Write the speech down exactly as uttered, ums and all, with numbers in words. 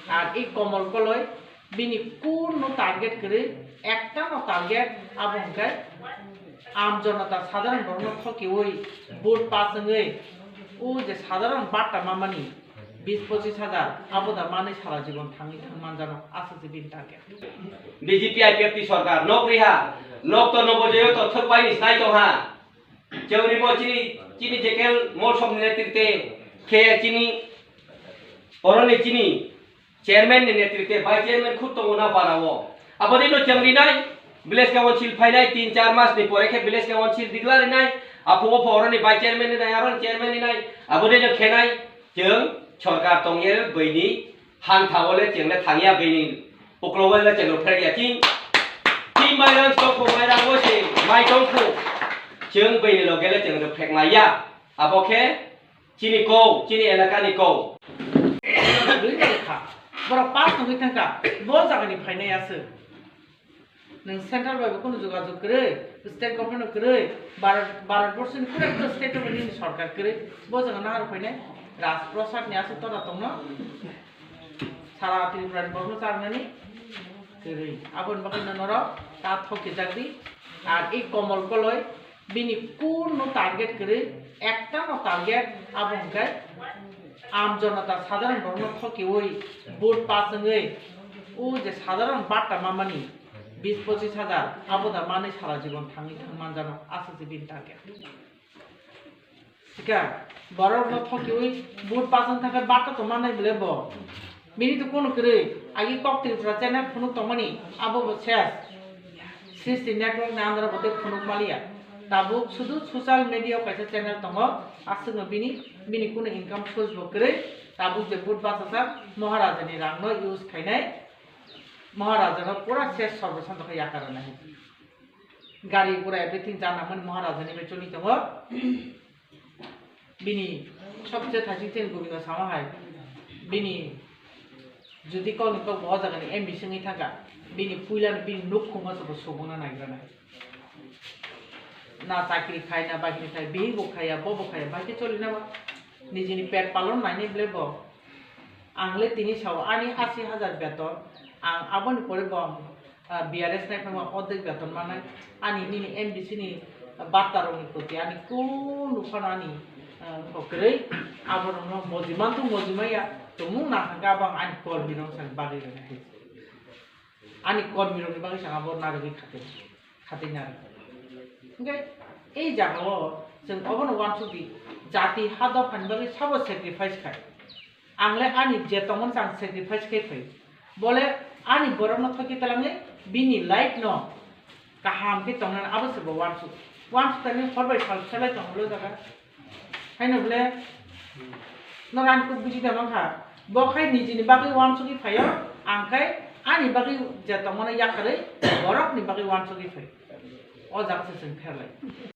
Ar i Komol Koloi bini kuno target kwrwi, ekta no target, abo hwnkhe aam jonota sadharon borokno thokiwi vote pass wngwi o je sadharon batta mamani bis pochis hajar, abo da manwi sara jibon thangwi thang manjano, aswk se bini target. B J P I P F T sorkar nok riha, nok to nobo jeyo to thwk bai ni snai tong ha. Chwng rimo chini, chini jekel molsok ni netrite khe chini oroni chini chairman ni netrite vice chairman khud tongo na para o. Abo dino chwng rinai village council phainai tin char mas ni pore khe village council declare rinai. Aphuo pho oroni vice chairman rinai, aroni chairman rinai. Abo dino khenai chwng sorkar tongye bini hantha ole chwng le thangya bini. Uklogo le chwng rwphrekya chini, chini mairang stock mairang o se mai tongkhu. Chwng bini loge le chwng rwphrekmaya. Abo khe chini kok, chini elaka ni kok. Rwi nai kha. Borok pass wngwi thangkha. Bo jagani phainai aswk. Nwng central bai bo kunu jogajog kwrwi, state government no kwrwi, Bharat, Bharat borso ni kunu ekta state o nini sorkar kwrwi. Bo jaga nahar phainai. Raj Prasad ni aswk tola tongno. Sara Tripura ni borokno charnani kwrwi. Aboni bagwi no norok ta thok kijak di. Ar i Komol Koloi bini kuno target kwrwi, ekta no target, abo hwnkhe aam jonota sadharon borokno thokiwi vote pass wngwi o je sadharon batta mamani bis pochis hajar, abo da manwi sara jibon thangwi thang manjano, aswk se bini target. Sikha, borok no thokiwi vote pass wng thangkhe batta to mannai bole bo. Bini to kono kwrwi, agi kok Tripura channel phunuk tongmani, abo bo ses. Srishti Network ni under o bo tei phunuk maliya. Tabuk sudu social media o kaisa channel tongo, aswkno bini, bini kono income source bo kwrwi, tabuk je vote bachajak Maharaja ni rang no use khainai, Maharaja no pura ses sorbo santo khe yakar rwnai. Gari gura everything jana mani Maharaja ni bai choli tongo. Bini sobse thaising chini Gobindo sama hai, bini jodi kokni kok bo o jaga ni M D C wngwi thangkha, bini puila ni bini nuk khungma se bo subungna naigra nai. Na chakri khai, na bakri khai, bihik bo khaiya, bo bo khaiya, bai khe choli na ba? Nijini pet palon nainai bole bo. Ang le tini sao ani ashi hajar beton, ang aboni pore bo ang ah, B R S nai phano ordek beton manai, ani nini M D C ni batta rok ni koti ani kunu phano ani, ah, kokroi, abo rok no moji mantu moji maya, tumung na hwnkhe abo ang ani kormi rok sani bagwi rwna hai. Ani kormi rok ni bagwi saka bo narwgwi khatir, khatir narwgwi. Hwnkhe ei jaga o chwng obo no uansuk di, jati ha dopha ni bagwi sabo sacrifice khai. Ang le ani je tongmani se ang sacrifice khe phai. Bole ani borok no thoki talangwi bini life no kaham khe tongnani abo se bo uansuk. Uansuk tani hor bai sal selai tongo lo jaga. Haino bole no rani kuk buji da mankha. Bo khai nijini bagwi uansugwi phaio, ang khai ani bagwi je tongmani yakarwi borok ni bagwi uansugwi phai. O jaga se chwng pherlai.